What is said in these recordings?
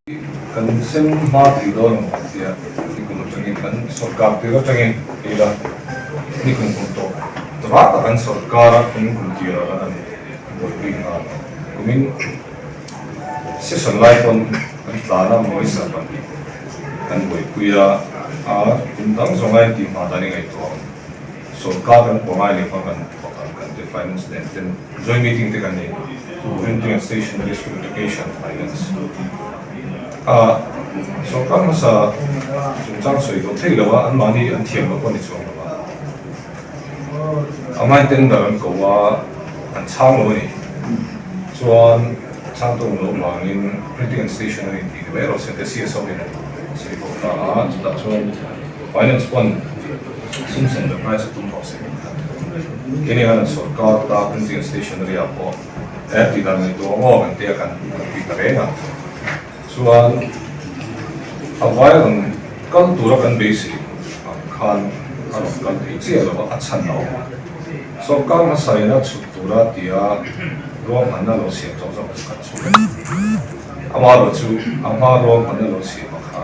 Kan sem hma thei dawn ang tih tia nikum atangin kan sorkar tir atangin ti ila nikum kum tawh rat a kan sorkar a kum kum tir ah kan buaipui nghal kumin session lai pawn kan tlan a minister pahnih kan buaipui a a kum dang zawng a intih hma dan i ngaihtuah ang sorkar kan pawh ngai leh hma kan thawk ang kan ti finance nen ten Joint meeting te kan nei Printing and Stationery School Education Finance a sorkar hmasa chungchang sawi tawh thei lo a, anmahni an thiam loh pawh ni chuang lo a, a hmain tender an ko a, an chhang lo a ni. Chuan chhang tawng loh vangin Printing and Stationery tih ni mai erawh se te CSO in an sawi bawk ta a, chutah chuan Finance pawn sum sen loh ngai chu tum rawh se. Keni hian an sorkar ta printing stationery ah pawh he tih dan ngaihtuah ang aw kan tia kan ti ta reng a. Chuan a vai rawn kal tura kan beisei ang khan a rawn kal thei chiah lo a, a chhan a awm a. Sorkar hmasa ina chhut tura tia ruahmanna lo siam zawk zawk chu kan chhut a ni. Amaherawhchu a hma ruahmanna lo siam a kha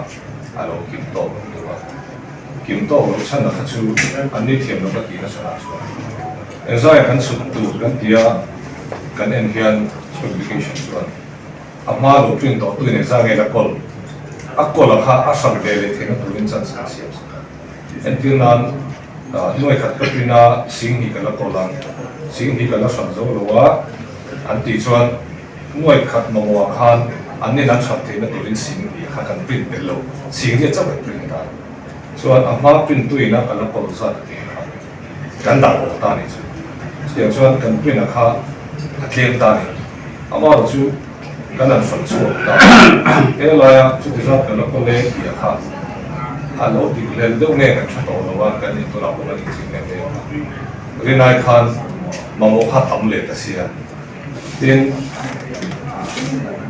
a lo kim tawk lo deuh a. Kim tawk loh chhan a kha chu an ni thiam lo ka tih nasa lah chuan engzai kan chhut tur kan tia kan en hian specification chuan a hma lo print tawh tuin engzai nge la kawl a kawl a kha a hran ve leh theihna turin chance kan siam sak a. Entir nan nuai khat ka print a sing hnih ka la kawl a sing hnih ka la hran zo lo a an tih chuan nuai khat mamawh ah khan an nin an hran theihna turin sing hnih kha kan print belh lo sing riat chauh kan print ta. Chuan a hma print tuin a kan a kawl zat tih kha kan dah awk ta ni chu. Chutiang chuan kan print a kha a tlem ta ni. Amaherawh chu kan han hran chhuak ta a, he laia chuti zat kan la kawl e tih a kha a lo dik hlel deuh nge kan tha tawh lo a, kan intunah pawh kan inching em em a. Rinai khan mamawh kha tam leh ta sia. Tin,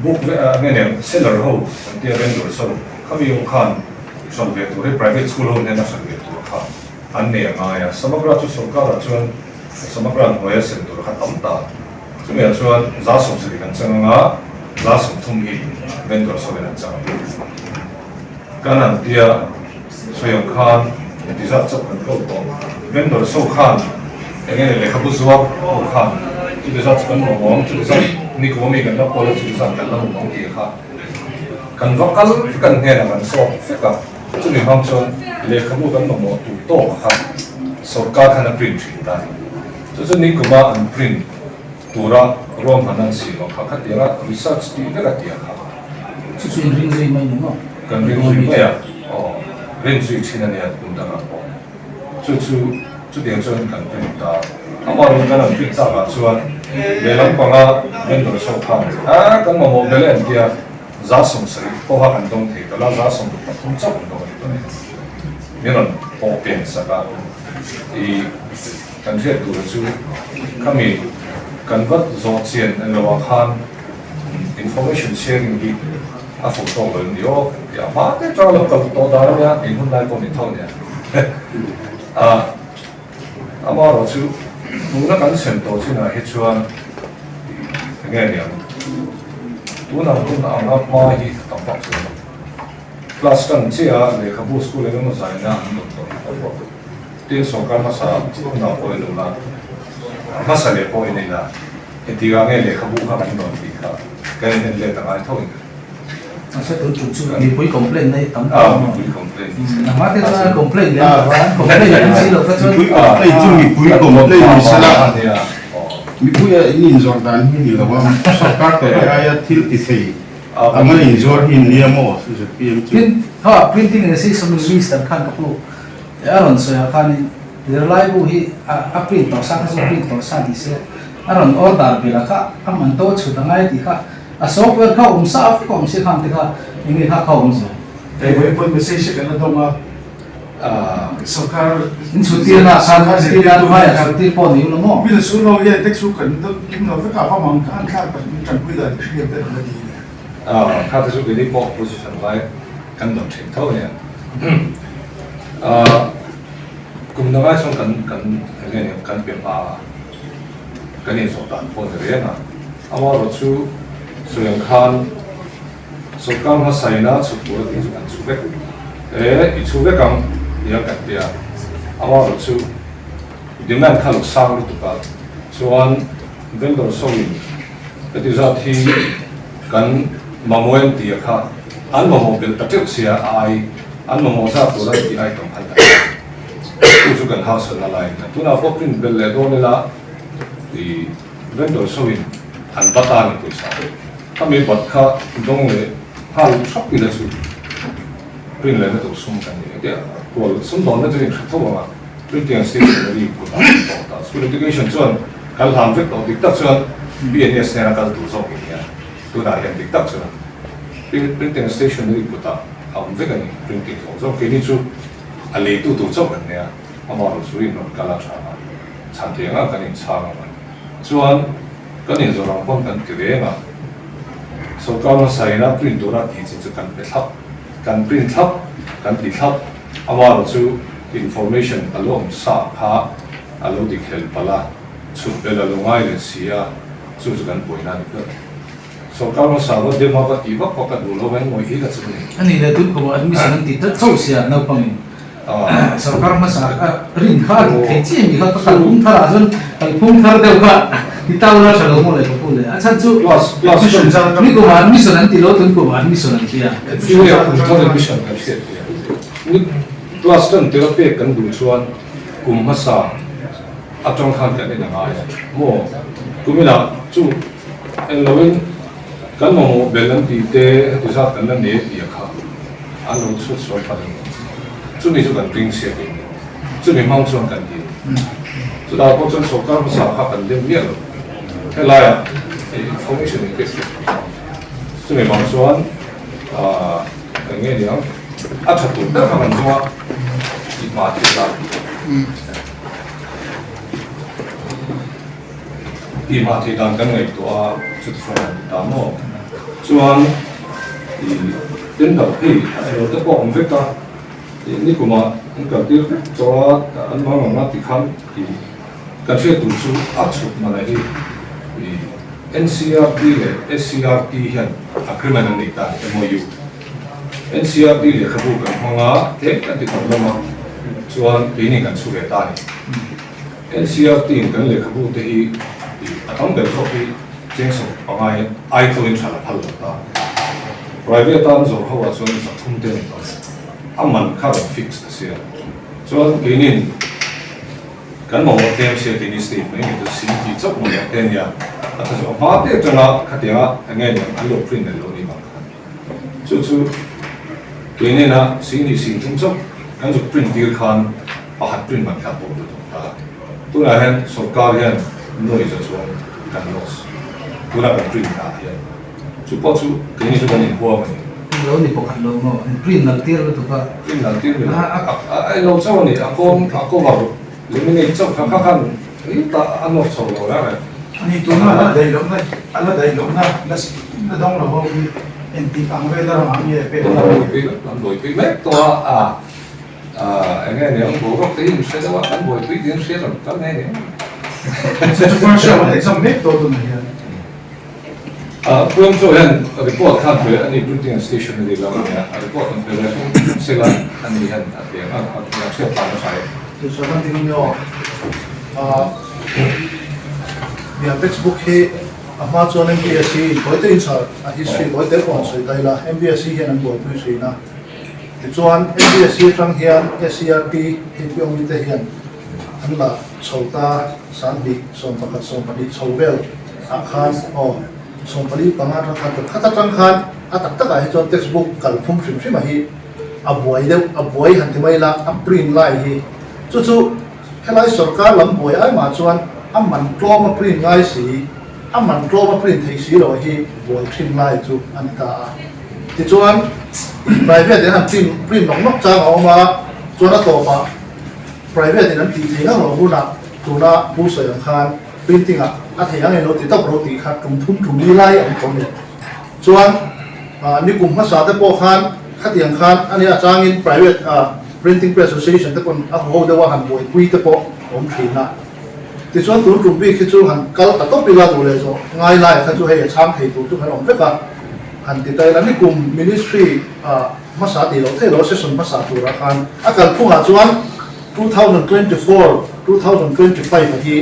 book nge nen seller ho kan tia vendors ho khami ho khan Hran ve tur hi private school ho hnena hran ve tur kha an nei a ngai a, Samagra chu sorkarah chuan Samagra hnuaia sem tur kha tam ta, chumi ah chuan 70% kan chang anga 30% hi vendor sawiin an chang ang. Kan han tia sawi ang khan heti zat chauh kan ko tawh, vendor so khan eng nge lehkhabu zuar ho khan chuti zat chu kan mamawh ang, chuti zat ni kum ami kan la kawl a chuti zat kan la mamawh ang tih kha Kan va kal vek an hnenah kan sawk vek a, chumi hmang chuan lehkhabu kan mamawh tur tawk kha sorkar khan a print thin ta a ni. Chu chu nikuma an print tura ruahman an siam ang kha khatianga research tih vek a tia kha. Chu chu in ring zui mai ni maw? Kan ring zui mai a, aw rin zui thin a nia kum dangah pawh. Chu chu chutiang chuan kan print ta. Amaherawhchu kan han print takah chuan lehlam panga vendor chho khan a kan mamawh bel e an tia 70% pawha kan dawng thei ta la 73% chauh kan dawng a ni tawh e. Min rawn pawh pen sak a i kan hriat tura chu khami kan vat zawh chian en loah khan information sharing hi a fuh tawk lo em ni aw tih a hma te tang lo kal tawh dan a nia eng hun lai pawh ni tho nia a amaherawh chu tuna kan sem tawh chinah hi chuan eng nge niang tunang hun anga hma hi a tam vak chuan lo class tan chiah a lehkhabu school eng emaw zaina an rawn tawh hi tawh bawk tin sorkar hmasa hunah pawh in lo la hmasa leh pawh in ei la. Engtikah nge lehkhabu kha kan rawn tih kha kan in en let a ngai tho in ka hria. Mahse tun tum chu mipui complaint na hi tam tawh a maw? Mipui complaint. Nangmah te chuan complaint lem lo a, an complaint lem si lo kha chuan. Mipui complaint chu mipui complaint ni sela, mipui a in inzawrh dan hi ni lo a, sorkar tawh te aia thil ti thei anga inzuar hi nia maw ZPM chu. Tin, kha printing and system minister khan ka pu a rawn sawi ah khanin Zirlaibu hi a print tawh sa kha chu print tawh sa ni se, a rawn order belh a kha a man to chhut a ngai tih kha a software kha awm sa vek a awm si khang te kha eng nge kha kha awm zel. Hei vawi pawn message hi kan la dawng a, sorkar In chhut tir na khan chhut tir na hnuaiah chhut tir pawh ni ula maw? Mila su lo hian tax chu kan kim lo vek a, va mang khan thlak tak min tanpui dan hi hriat te kan la ti nia. Kha te chu keini pawh position lai kan dawn thin tho ania. Kum dangah chuan kan kan eng nge ni kan pe hma a, kan inzawh dan pawh ni reng a. Amaherawhchu sawi ang khan Sawrkar hmasaina chhuk tur a tih chu kan chhu vek e, i chhu vek ang tia kan ti a, amaherawhchu demand kha lo sang lutuk a, chuan vendor sawiin heti zat hi kan mamawh em tia kha an mamawh belh ta teuh sia a ai an mamawh zat tur an tih ai tam khan kan chu chu kan harsatna lai a ni. Tunah pawh print belh leh dawn ila i vendor sawiin an bat a ni pawisa. Khami bat kha dawng leh nghal thap ila chu print lehna tur sum kan ni tia kual sum dawnna chu inhre tho ang a, printing and stationery kutah kan tawh ta. School education chuan kan hlan vek tawh dik tak chuan BNS nena kal tur zawk in nia tunah hian dik tak chuan printing and stationery kutah a awm vek a ni printing zawng zawng keini chu a leitu tur chauh kan nia amaherawhchu in rawn kal a tha a chhan thei anga kan inchhang ang a chuan Kan inzawrh ang pawn kan ti reng a, sawrkar hmasaina print tura tih chin chu kan pe thlap, kan print thlap, kan ti thlap. Amaherawh chu information a lo awm sa kha a lo dik helh palh a, chhut belh a lo ngai leh si a, chu chu kan buaina a ni ber. Sawrkar hmasa va dem a va tih vak vak a duh lo engmaw hi ka chu ni. A nih leh tun kum admission an tih tlat chauh sia naupangin. Sorkar hmasa kha rin kha a dik thei chiah mi kha ka kalphung thar ah chuan kalphung thar deuh kha ti tau la tha lo maw le ka pu le a chhan chu ni kum ah admission an ti lo tun kum ah admission an ti a. Admission kan hriat thei a ni class tan tir a pek kan duh chuan kum hmasa atang khan kan en a ngai a maw kumin ah chu englo in kan mamawh bel an tih te heti zat kan la nei a tih a kha. An lo chhut sawi phat a ni. Chumi chu kan ring siak em ni? Chumi hmang chuan kan ti. Chutah pawh chuan sawrkar hmasa kha kan dem miah lo. Helaiah information in pek chu. Chumi hmang chuan eng nge niang a tha tur ber kha kan zawng a, tih hma thil dan. Tih mah theih dan kan ngaihtuah a, chuti chuan an ti ta maw? Chuan ih tender phei a elo te pawh a awm vek a, ih nikumah an kal tir vek tawh a, an mang ang a ti khan ih kan hriat tur chu a chhut mana hi ih NCRT leh SCRT hian agreement an nei ta a ni, MOU. NCRT lehkhabu kan hmang a, tlem kan ti tam hlawm a, chuan keini kan chhu ve ta a ni. NCERT in kan lehkhabu te hi a tam ber zawk hi cheng 15 ai tawhin tha la phal lo ta. Private a an zawrh ho ah chuan 300 te a ni tawh a man kha rawn fix ta sia. Chuan keinin kan mamawh tlem sia keini state mai mai chu singti chauh mamawh te a nia. A tha chu a hma te atanga khatianga enge niang an lo print leh lo ni vang khan. Chu chu keinin a singni sing tum chauh kan zuk print tir khan Pakhat print man kha pawh lutuk ta. Tunah hian sorkar hian nuai za chuang kan loss. Tuna kan print ah hian. Chu pawh chu keini chu kan inhuam a ni. Lo ni pakhat lo maw? In print nalh tir lutuk a. Print nalh tir ni lo. A lo chauh a ni. A kawm a cover laminate chauh kha kha khan ta a nawr chho lo reng reng. A ni tuna a la daih lohna a la daih lohna la dawng lo ho hi engtik ang vel a ramah nge pek ta nge? An buaipui mek tawh a. Ahh enge niang boruak te hi in hre deuh a, kan buaipui tih an hria lo tal nge niang. First round an exam mek tawh tunah hian. Ahh Puang Chaw hian report khan pe a ni printing and stationery lam a nia, a report an pe ve thung sela a ni hian a ti ang a, a hriat tan a hrai. Chu kan ti nge aw, ahh textbook hi a hma chuan MPSC in tawi te in chhar a history tawi te pawh an sawi ta ila, MPSC hian an buaipui thin a. Tichuan, MBSC atang hian SCRP hei pi awmi te hian an la chho ta 20 11 12 chho vel ah khan aw 14 panga atang khan khat khat atang khan a tak takah hi chuan textbook kalphung hrim hrim a hi a buai deuh a buai han ti mai ila a print lai hi chu chu helai sorkar lam buai ai mah chuan a man tlawm a print ngai si a man tlawm a print thei si lo hi buai thin lai chu a ni ta a. Tichuan, private in an print print nawk nawk chang a awm a, chuan a tawpah private in an tih thei ngang loh hunah tuna Pu sawi ang khan printing ah a thei ang eng lo ti tawp ro tih kha tum thum tum li lai a awm tawh a ni. Chuan nikum hmasa te pawh khan khatiang khan a nia changin private printing press association te pawn a huho deuh a han buaipui te pawh a awm thin a. Tichuan tun tum bik hi chu han kal ta tawp ila duh leh zawh ngai lai kha chu hei a chhang thei tur chu kan awm vek a. Han ti ta ila, nikum Ministry hmasa tih loh theih loh session hmasa turah khan a kalphungah chuan 2024, 2025 a hi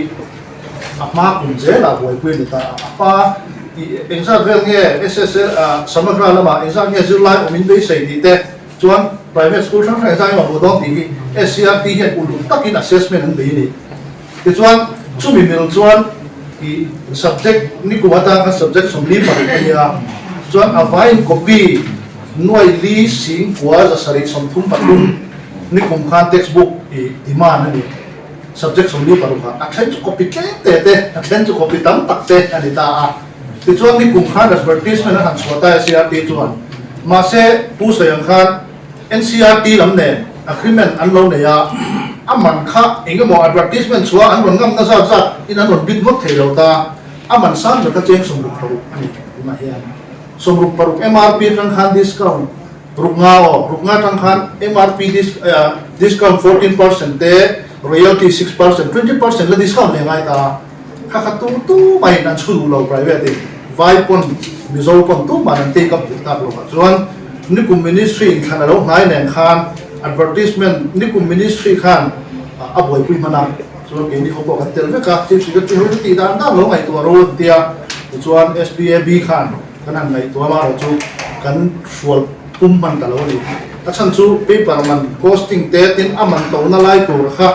a hma kum zelah buaipui a ni ta a. A hma tih engzat vel nge SSL Samagra lamah engzat nge zirlai awm in beisei tih te chuan private school hrang hrang engzat nge mamawh dawn tih hi SCERT hian uluk takin assessment an bei a ni. Tichuan, chumi mil chuan i subject nikum atang khan subject 48 a nia, chuan a vaiin copy nuai li sing kua 733 nikum khan textbook i demand a ni. Subject 46 ah a then chu copy tlem te te, a then chu copy tam tak te a ni ta a. Tichuan nikum khan advertisement a han chhuah ta e CRT chuan. Mahse, Pu Sawiang khan NCRT lam nen agreement an lo nei a, a man kha eng emaw advertisement chhuah an rawn ngamna zat zat in an rawn bid ngawt thei lo ta, a man sang ber kha cheng 66 a ni tunah hian. 66 MRP atang khan discount ruk nga aw, ruk nga atang khan MRP discount 14% te, royalty 6%, 20% la discount leh ngai ta. Kha kha tu tu mahin an chhu duh lo private in vai pawn Mizo pawn tumah an take up duh tak lovah chuan nikum ministry in thlan a lo hnai nen khan advertisement nikum ministry khan a buaipui hman a chuan keini ho pawh kan tel vek a chief secretary ho chu tih dan dan lo ngaihtuah ro an tia tichuan SBAB khan kan han ngaihtuah amaherawh chu kan hrual pum hman ta lo a ni a chhan chu paper man costing te tin a man tona lai tur kha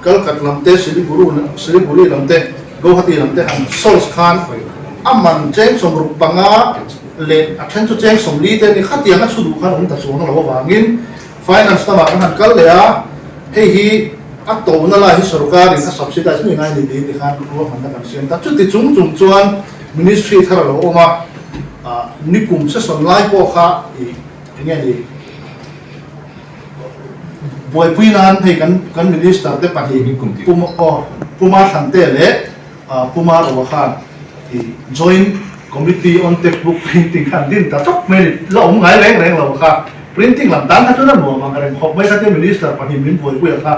Kalkat lam te, Siliguru, Siliguri lam te, Guwahati lam te han source khan a man cheng 65 leh a then chu cheng 40 te ni khatiang a chhu duh khan awm ta chuang lo avangin Finance lamah kan han kal leh a, hei hi a tona lai hi sorkarin a subsidize mai ngai ni tiin tikhan ruahmanna kan siam ta. Chuti chung chung chuan Ministry thar a lo awm a, nikum session lai pawh kha ih enge ni? Buaipui nan hei kan kan Minister te pahnih Puma aw Puma Thlante leh Puma Roa khan i Joint Committee on Textbook Printing khan din ta tawp mai ni la awm ngai reng reng lo kha printing lam tan kha chuan a nuam ang reng khawp mai kha tia Minister pahnih min buaipui a kha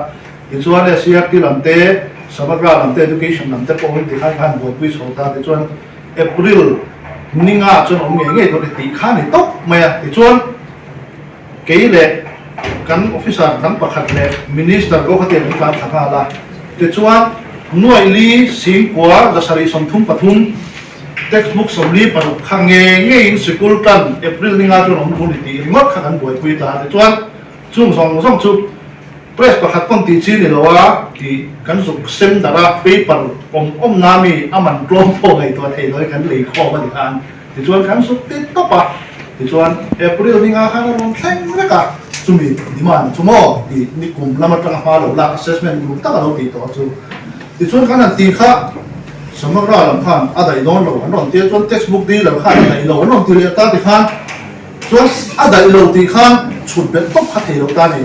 tichuan SCERT lam te Samagra lam te Education lam te pawh in tikhan khan buaipui chho ta tichuan April ninga chuan awm ngei ngei dawn i tih kha ni tawp mai a tichuan Kei leh kan officer dang pakhat leh Minister Guwahati an tlan thla nghal a. Tichuan, nuaih li singkua 733 textbook 46 kha nge ngeiin sikul tan April ninga chuan awm tur ni tih ringawt kha kan buaipui ta a. Tichuan, chung zawng zawng chu press pakhat pawn tih chi ni lo a tih kan zuk sem darh a, paper awm awm na mi a man tlawm pawh ngaihtuah thei lo hi kan lei khawm a ni khan. Tichuan kan suk tit tawp a, tichuan April ninga khan a rawn thleng vek a, chumi demand chu maw tih nikum lam atanga hma lo lak assessment uluk tak a lo tih tawh chu. Tichuan kan han tih kha Samagra lam khan a daih dawn lo an rawn ti a, chuan textbook dealer khan a daih lo an rawn ti leh ta tikhan chuan a daih lo tih khan chhut belh tawp kha thei lo ta a ni.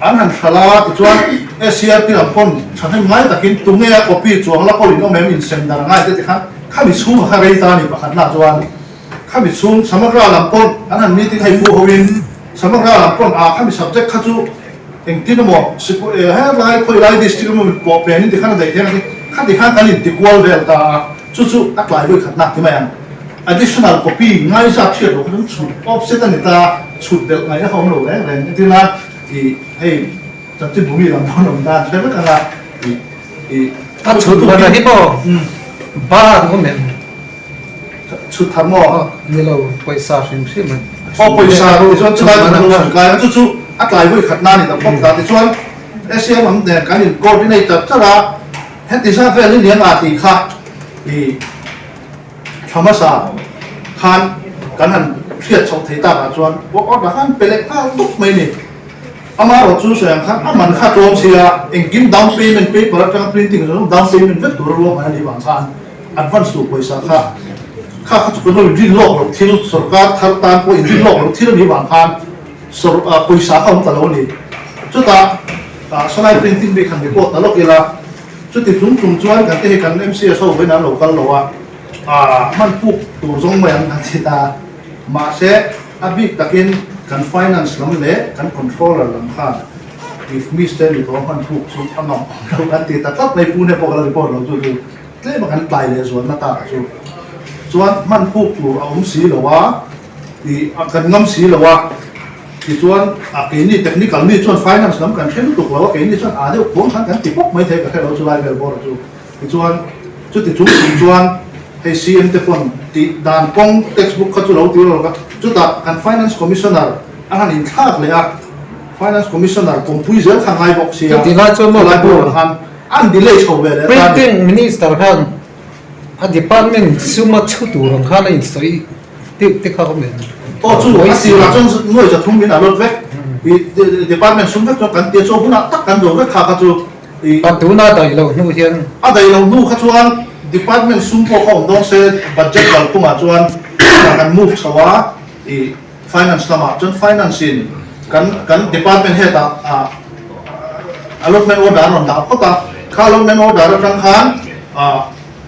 An han hral a, tichuan SCRT lam pawn thahnem ngai takin tunge a copy chuang la pawhin awm em insem dar ngai te tikhan Khami chhung a kha rei ta a ni pakhat lah chuan khami chhung Samagra lam pawn an han meeting hei pu hoin Samagra lam pawn ah khami subject kha chu engtin emaw sikul eh helai khawi lai district emaw min pawh pen in tikhan a daih thei ang kha tikhan kan inti kual vel ta a chu chu a tlai vawi khat nak ti mai ang additional copy ngaizat hriat loh kha chu chhut offset a ni ta chhut belh ngaihna kha awm lo reng reng entir nan ih hei chanchin bumi lam pawn awm dan hre vek ang a ih A chhut hman hi maw ba an awm em? Chhut thar maw? Ni lo, pawisa hrim hrim a. Aw pawisa tichuan chulai chu kan lo kai a, chu chu a tlai vawi khat na a ni ta phawt ta. Tichuan SCM ang nen kan in coordinate chat chat a, heti zat vel hi lian a tih kha i thla hmasa khan kan han hriat chhoh thei takah chuan work order khan pe leh nghal tawp mai a ni. Amaherawh chu sawi ang khan a man kha tlawm sia, engkim down payment paper atanga printing zawng zawng down payment vek tur a ruahman a nih vang khan advance tur pawisa kha kha kha chu kan lo inrin lawk loh thil sorkar thar tan pawh inrin lawk loh thil a nih vang khan sawr pawisa kha awm ta lo a ni. Chutah Salai printing bik han report ta lawk ila, chuti chung chung chuan kan te hi kan MCS ho vawiin an lo kal lo a, hman puk tur zawng mai ang kan ti ta. Mahse, a bik takin kan finance lam leh kan controller lam khan if miss te ni tawh hman thuk chu a ngam awm lo an ti ta tlat mai. Pune pawh ka la report lo chu chu tlem a kan tlai leh zualna ta chu. Chuan hman phuk tur a awm si lo a, ih a kan ngam si lo a, tichuan a keini technical mi chuan finance lam kan hre lutuk lo a, keini chuan a deuh khuang khan kan ti pawp mai thei ka hre lo chulai vel bawr chu. Tichuan chuti chung chung chuan hei CM te pawn tih dan kawng textbook kha chu lo ti rawk a, chutah kan finance commissioner a han inthlak leh a, finance commissioner kawngpui zel kha ngai bawk sia, chulai bawrah khan an delay chho ve leh ta a ni. Printing minister khan A department suma chhu tur ang khan a insawi deuh te kha awm em? Aw chu a sirah chuan nuai za thum in a lot vek i department sum vek chuan kan tia chu a hunah tak kan zo vek kha kha chu i. A tuna daih loh hnu hian. A daih loh hnu kha chuan department sum pawh kha awm dawn se budget kalphungah chuan kan move chho a i finance lamah chuan finance in kan kan department head ah allotment order an rawn dah phawt a, kha allotment order atang khan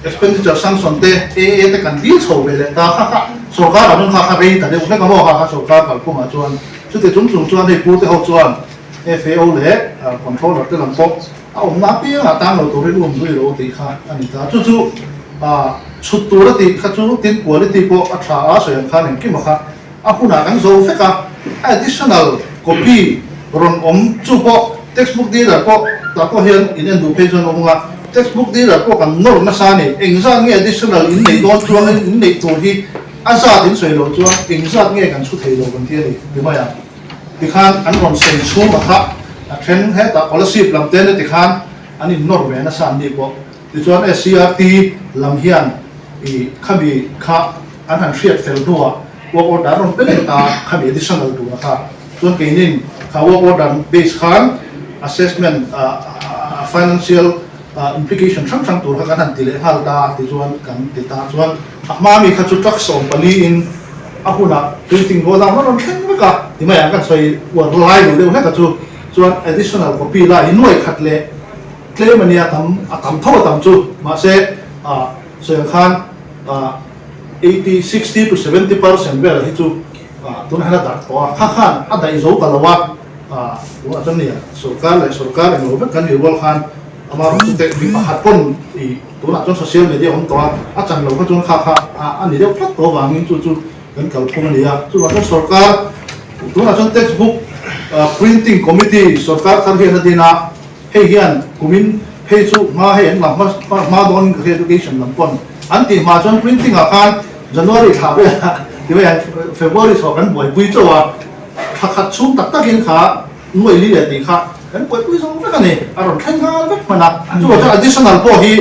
expenditure sanction te AA te kan dil chho ve leh ta kha kha sorkar ah chuan kha kha rei ta deuh hlek a maw kha kha sorkar kalphungah chuan chuti chung chung chuan hei pute ho chuan FAO leh controller te lam pawh a awmna apiangah tang lo turin um zui lo tih kha a ni ta. Chu chu chhut tur a tih kha chu tin quality pawh a tha a sawi ang khan engkim a kha a hunah kan zo vek a, a additional copy rawn awm chu pawh textbook dealer pawh tah pawh hian in en duh phei chuan awm anga textbook dealer pawh kan nawr nasa a ni. Engzat nge additional in neih dawn chuang in neih tur hi a zat in sawi loh chuan engzat nge kan chhu thei lo kan ti a ni ti mai ang. Tikhan an rawn sawi chhung a kha a then hetah Kolasib lam te na tikhan an in nawr ve nasa an ni pawh. Tichuan SCRT lam hian i khami kha an han hriat fel hnuah work order an rawn pe leh ta khami additional tur a kha. Chuan keinin kha work order base khan assessment financial implication hrang hrang tur kha kan han ti leh nghal ta tichuan kan ti ta. Chuan a hma mi kha chu truck 14 in A hunah printing godown a rawn thleng vek a, ti mai ang kan sawi uar lai lo deuh hlek a chu chuan additional copy la hi nuai khat leh tlem a nia tam a tam tho a tam chu mahse ah sawi ang khan ah 80 60 to 70 percent vel hi chu ah tunah hian a darh tawh a kha khan a daih zo ta lo a ah tunah chuan nia sorkar leh sorkar englo vek kan nih rual khan amaherawhchu chu teh mi pakhat pawn ih Tunah chuan social media awm tawh a, a chan lo kha chuan kha kha a ni deuh tlat tawh avangin chu chu kan kalphung a ni a. Chuvang chuan sorkar tunah chuan textbook printing committee sorkar thar hian a din a, hei hian kumin phei chu hma hei an la hma hma dawnin ka hria education lam pawn an tih hma chuan printing ah khan January thla velah tiveia February chhuah kan buaipui chauh a, thla khat chhung tak takin kha Nuai li leh tih kha kan buaipui zawng vek a ni, a rawn thleng nghal vek hman a. Chuvang chuan additional pawh hi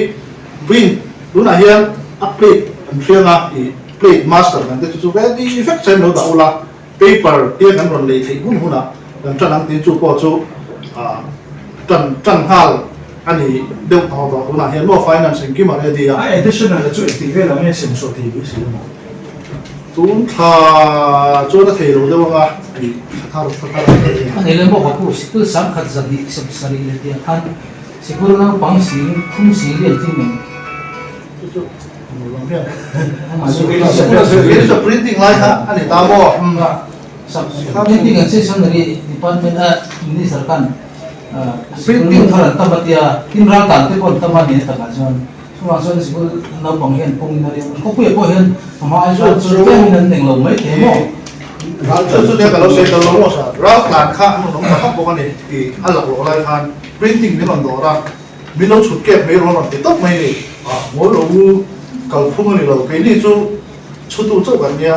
print tunah hian a plate kan hriang a, ih plate master kan te chu chu ready vek chuan lo dah ula, paper tia kan rawn lei theih hun hunah kan tan ang tiin chu pawh chu ah tan tan nghal a ni deuh tawh tawh tunah hian maw finance engkim a ready a. A additional chu engtik velah nge sem chhuah thei bik si lo maw? Tun thla chuan a thei lo deuh anga ih thla thar thla thar a thei a. A nei leh maw ka pu, sikul sangkhat zahnih 70 leh tiang khan sikul naupang sing thum sing lian thing mai. Chu chu hmu lam hian sikul printing lai kha a ni ta maw? Printing and stationery department a minister khan sikul thar an tam a tia tin raltlan te pawh an tam a ni a takah chuan. Chuvang chuan sikul naupang hian pawngin a riak a, khawpuiah pawh hian a hma ai chuan chu tlemin an eng lo mai thei maw? Chu chu nia ka lo sawi tel lo maw sa, raltlan kha an rawn awm ta vak bawk a ni tih a lak loh lai khan printing min rawn dawr a, min lo chhut kep mai rawn rawn ti tawp mai ni. Ngawi lo u, kalphung a ni lo, keini chu chhutu chauh kan nia,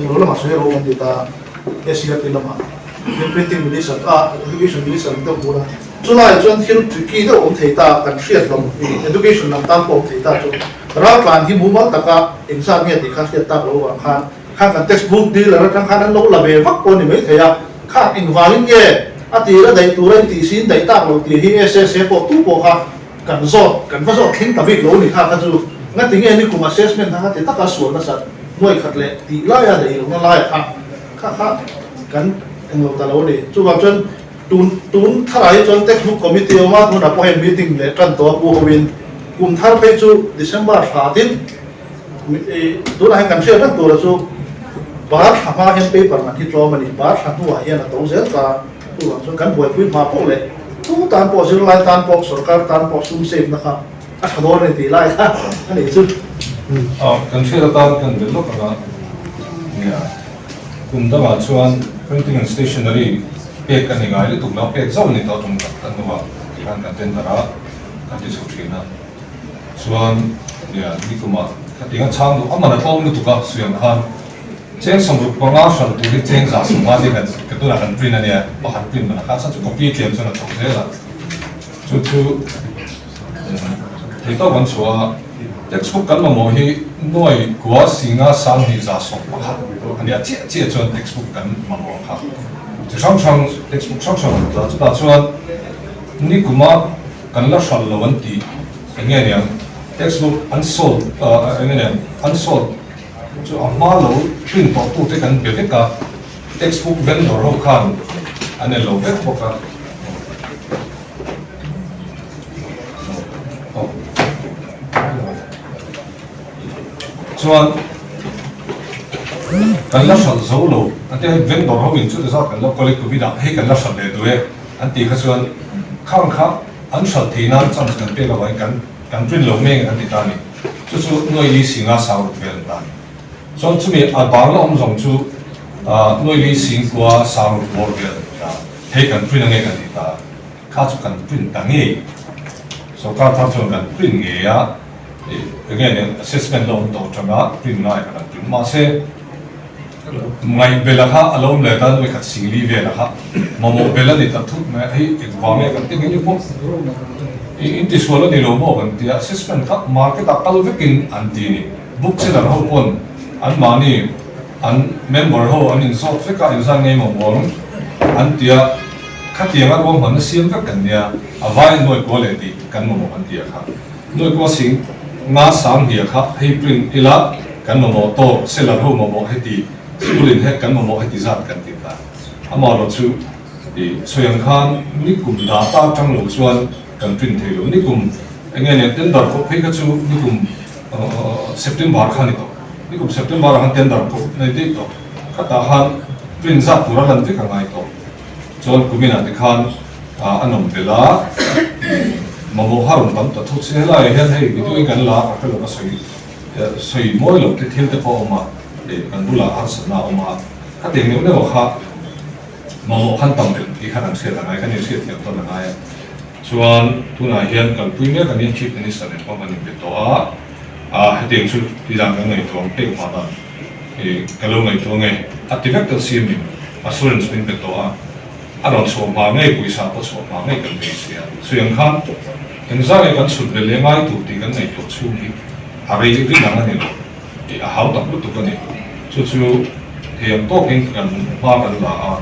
englo lamah sawi ro kan ti ta, SCRT lamah tin printing minister a education minister an deuh bur a, chulaiah chuan thil tricky deuh awm thei ta kan hriat lo education lam tan pawh awm thei ta chu raltlan hi mumal taka engzat nge tih kha hriat tak lo vang khan khan kan textbook dealer atang khan an lo la ve vak pawh a ni mai thei a, kha engvangin nge a tir a daih tura in tih siin daih tak lo tih hi SSA pawh tu pawh kha kan zawt kan va zawt thleng ta bik lo ni kha kha chu ngati nge ni kum assessment kha ngati taka sual nasat nuai khat leh tih laia daih lohna laia kha kha kha kan englo ta lo a ni. Chuvang chuan tun tun tharah hi chuan textbook committee a awm a, tunah pawh hei meeting leh tan tawh a pu hoin kum thar phei chu December thla tin tunah hian kan hriat reng tura chu bar thla hma hian paper man hi tlawm a ni, bar thla hnuah hian a to zel ta. Chuvang chuan kan buaipui hma pawh leh tu tan pawh zirlai tan pawh sorkar tan pawh sum save na kha a tha dawn a ni tih lai kha a nih chu. Kan hriat atan kan belh lawk ang a, nia kum dangah chuan printing and stationery pek a ni ngai lutuk lo, pek zauh a ni tawh tum tak tak hnuah tikhan kan tender a, kan ti chho thin a. Chuan nia nikumah khatiang a chhang duh a man a tlawm lutuk a suiang khan cheng 65 hran tur hi cheng 150 te kan ka tunah kan print a nia, pakhat print man a kha, chhan chu copy tlem chuan a chho zel a, chu chu. Theihtawp an chhuah a, textbook kan mamawh hi nuai kua singa sanghnih 111 a nia chiah chiah chuan textbook kan mamawh kha chi hrang hrang textbook hrang hrang an tla chutah chuan nikuma kan la hral lo an tih eng nge niang textbook an sold eng nge niang an sold chu a hma lo print tawh tute kan be vek a textbook vendor ho khan an en lo vek bawk a. Chuan kan la hralh zo lo an ti a, hei vendor ho in chuti zat kan lo collect covid ah hei kan la hralh leh duh e an tih kha chuan khang kha an hralh thei nan chance kan pek avangin kan kan print lo mek an ti ta a ni. Chu chu nuai li singa sang ruk vel an ta a ni. Chuan chumi a bang la awm zawng chu nuai li sing kua sang ruk bawr vel an ti ta a, hei kan print ange kan ti ta a. Kha chu kan print ta ngei. Sorkar thar chuan kan print ngei a, eng nge nen assessment la awm tawh atanga print ngai kha kan print. Mahse, ngaihbela kha a lo awm leh ta, nuai khat singli vela kha mamawh bel a ni ta thut mai a, hei engvang nge kan ti ngei pawh in tisual a ni lo maw kan ti a, assessment kha market ah kal vekin an ti a ni. Book seller ho pawn anmahni an member ho an inzawt vek a, inzan ngei mamawh ang an ti a. Khatianga ruahmanna siam vek kan nia, a vaiin nuai kua leh tih kan mamawh an ti a kha. Nuai kua sing nga sang hnia kha hei print ila kan mamawh tawk, seller ho mamawh heti, school in hek kan mamawh heti zat kan ti ta. Amaherawh chu i sawi ang khan nikum data atang lo chuan kan print thei lo. Nikum eng nge nen tender pawh phei kha chu nikum September kha a ni tawh. Nikum September ah khan tender pawh nei daih tawh. Khatah khan print zat tur a lan vek a ngai tawh. Chuan kuminah te khan a nawm belh a, mamawh har awm tam ta thut si. Helaiah hian hei video in kan la a, ka hre lo ka sawi sawi mawi lo te thil te pawh a awm a, kan bulah harsatna a awm a, khatiang neuh neuh kha mamawh khan tam belh tih kha kan hriat a ngai, kan inhriat thiam tawn a ngai a. Chuan tunah hian kalpui mek a nia Chief Minister nen pawh kan inbe tawh a, hetiang chu tidan kan ngaihtuah ang pek hma dan. Ka lo ngaihtuah nge? A ti vek tawh siamin assurance min pe tawh a, a rawn chhuah hma ngei pawisa pawh chhuah hma ngei kan beisei a. Sawi ang khan engzah nge kan chhut belh leh ngai tur tih kan ngaihtuah chhung hi a rei rin ang a ni lo tih a hau tak lutuk a ni. Chu chu thei ang tawkin kan hma kan la a,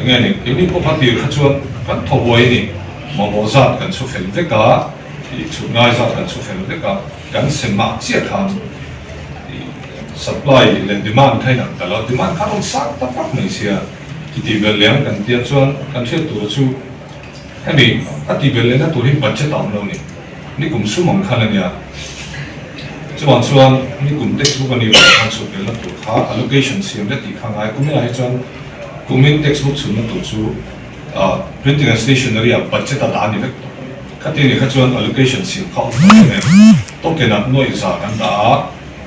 enge ni keini pawh kha tir kha chuan kan thaw huai a ni. Mamawh zat kan chhu fel vek a, chhut ngai zat kan chhu fel vek a, kan sem mah chiah khan Supply leh demand kha inang ta lo, demand kha rawn sang ta vak mai sia, i tih belh leh ang kan tia chuan kan hriat tura chu hemi a tih belh lehna tur hi budget a awm lo ni, nikum sum ang khan a nia, chuvang chuan nikum textbook a nih vang khan chhut belhna tur kha allocation siam vek tih kha a ngai, kuminah hi chuan kumin textbook chhutna tur chu printing and stationery ah budget a dah a ni vek tawh, khati ni kha chuan allocation siam kha a awm tawh em em. Token ah nuaih za kan dah a,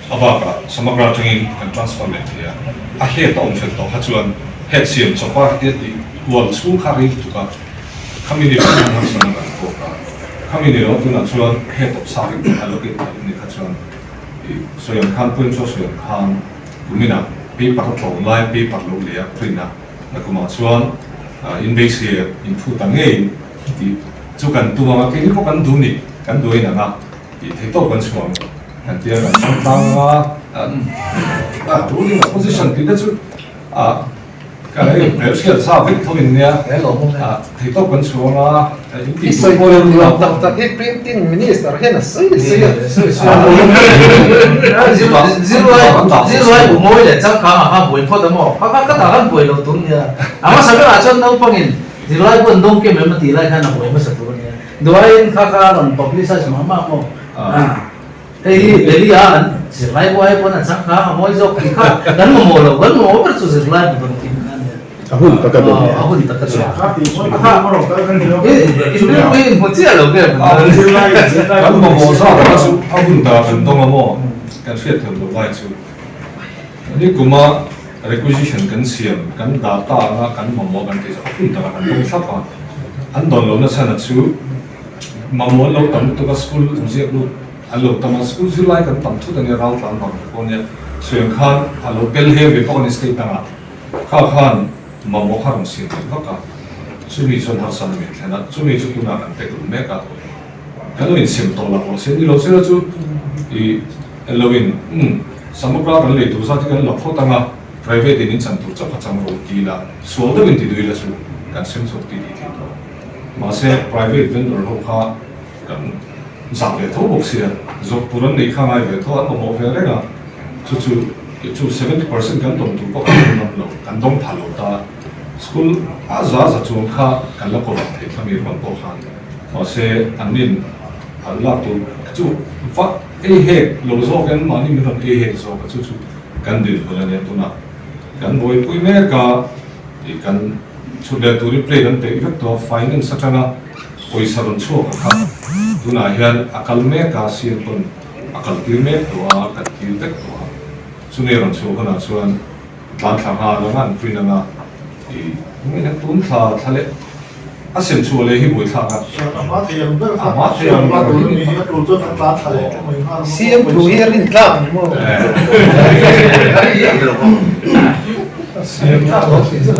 a bakah Samagra atangin kan transfer leh thei a, a head a awm fel tawh kha chuan head siam chawp a hetia tih kual chhung kha rei lutuk a, khami ni lo khan harsatna kan tawk a, khami ni lo tunah chuan head awp sa vek tawh allocate tawh ni kha chuan ih sawi ang khan point chu a sawi ang khan kuminah paper a tlawm lai paper lo lei a print a, nakumah chuan inbeisei inphut ang ngei tih chu kan tum ang a, keini pawh kan duh ni. Kan duain ang a, tih theih tawp kan chhuang kan tia kan chhuang tlang ang a, a ruling opposition tih te chu a ka hei hmelhriat sa vek tho in nia, a theih tawp kan chhuang a, in tih I sawi tur nuam tak tak hi printing minister hian a sawi sawi a. Zirlai zirlai bu mawi leh changkang ah khan buai phawt a maw? Kha kha ka tah khan buai lo tur nia. A hmasa berah chuan naupangin zirlai bu an dawng kem em a tih lai khan a buai hmasa tur a nia. Duaiin kha kha a rawn publicize mah mah maw? Hei hi Delhi a an zirlai buai pawn a chang kha a mawi zawk tih kha kan mamawh lo, kan mamawh ber chu zirlai bu rawn kim kha a nia. A hun taka dawn. A hun taka dawn. I inhmu chiah lo nge? Kan mamawh zat kha chu a hun takah kan dawng a maw? Kan hriat thiam loh lai chu. Ni kuma requisition kan siam, kan data anga kan mamawh kan tih chu a hun takah kan dawng thlap a. An dawn lohna chhan a chu mamawh an lo tam lutuk a, school inziak lut an lo tam a, school zirlai kan tam thut a nia, raltlan vang te pawh a nia. Sawi ang khan a lo tel heng ve bawk a ni state dangah. Kha khan mamawh kha rawn siam leh vak a, chumi chuan harsatna min thlen a, chumi chu tunah kan pe tum mek a, kan lo insiam tawh lah pawh se ni lo sela chu i lo in umm Samagra kan lei tur zat hi kan la phawt ang a, private in in chan tur chauh kha chang rawh ti ila, sual deuh in ti duh ila chu kan sem chhuak ti tih thei tawh. Mahse private vendor ho kha kan zah ve tho bawk sia, zawrh tur an neih kha ngai ve tho, an mamawh ve reng a, chu chu chu 70% kan dawng tur pawh kan dawng ngam lo, kan dawng pha lo ta, school a za za chuang kha kan la cover thei thlami rual pawh khan, mahse an nin an lak tur chu va ei hek lo zawk in mahni min rawn ei hek zawk a, chu chu kan dinhmun a nia tunah kan buaipui mek a, ih kan chhut leh turin plane an peih vek tawh a, finance atanga Pawisa rawn chhuak a kha tunah hian a kal mek a, CM pawn a kal tir mek tawh a, kan tir vek tawh a. Chumi a rawn chhuah hunah chuan tlan thla nghal anga an print anga i tunge hian tun thla thla leh a sem chhuah leh hi buaithlak a. A hma thei ang ber kha A hma thei ang ber tun ami hi a tul chuan kan tlan thla leh mai nghal ang. CM thu hi a rin tlak ang maw? CM thu.